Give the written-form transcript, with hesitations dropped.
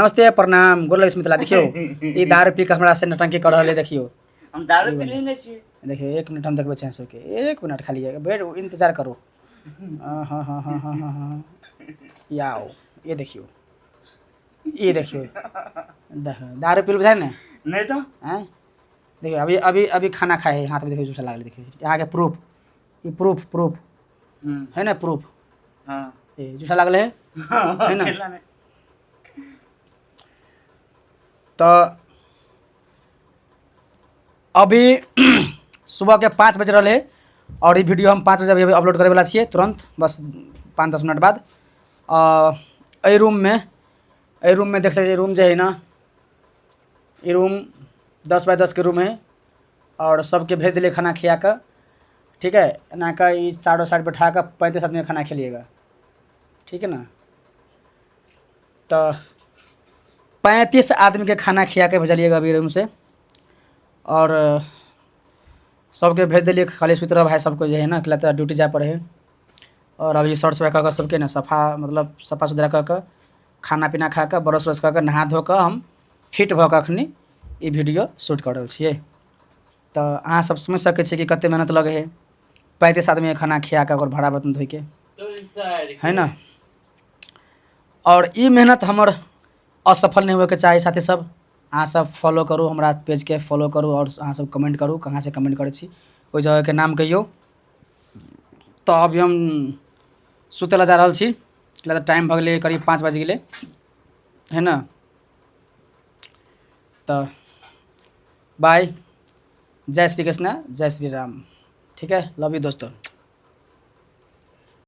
नमस्ते प्रणाम गोर लगै छी मिथिला। देखियौ ई दारू पी कऽ हमरा से नटंकी कऽ रहल है। देखियौ हम दारू पी नहि छी। देखियौ 1 मिनट हम देखबै छी अहाँ सबके, 1 मिनट खाली वेट इंतजार करू। हाँ हाँ हाँ हाँ हाँ हाँ हाँ याओ ये देखियौ, ये देखियौ, दारू पी बुझाय ने नहीं तो आँय। देखियौ अभी अभी अभी खाना खाए है, हाथ में देखियौ जूठा लागल। देखियौ यहाँ के प्रूफ, ई प्रूफ प्रूफ है ना, प्रूफ। हाँ। ए जूठा लागल है, है ना? खेलना नहीं। तो अभी सुबह के 5 बज रहा है और ये वीडियो हम 5 बजे अभी अपलोड करे वाला छियै तुरंत, बस 5-10 मिनट बाद। एहि रूम में, एहि रूम में देख सकै छियै, रूम जे है ना, ई रूम 10 बाय 10 के रूम है और सबके भेज दिलियै खाना खिया कऽ, ठीक है। एना कऽ ई चारो साइड बैठा कऽ 35 आदमी खाना खेलिएगा, ठीक है ना। तो 35 आदमी के खाना खिया के भेजलिएगा अभी रूम से और सबके भेज दिलियै, खाली सुति रह भाई सबको जे है ना, अकेला तो ड्यूटी जाए पड़े है। और अभी सर सफाई कऽ कऽ सबके ने सफा मतलब सफा सुथरा कऽ कऽ खाना पीना खा कऽ ब्रश उरश कऽ कऽ नहा धो कऽ हम फिट भऽ कऽ अखनी ई वीडियो शूट कऽ रहल छियै। तऽ अहाँ सब समझ सकै छियै कि कते मेहनत लगै है 35 आदमीके खाना खिया कऽ ओकर भाड़ा बर्तन धोइके, है ना। और ई मेहनत हमर असफल नहि होइके चाही। साथी सब अहाँ सब फॉलो करू हमरा पेजके, फॉलो करू और अहाँ सब कमेंट करू, कहाँ से कमेंट करै छी ओहि जगहके नाम कहियौ। तऽ अभी हम सुतै लए जा रहल छी, किया तऽ टाइम भऽ गेलै करीब 5 बाजि गेलै, है ना। तऽ बाय, जय श्री कृष्णा, जय श्री राम, ठीक है, लव you दोस्तों।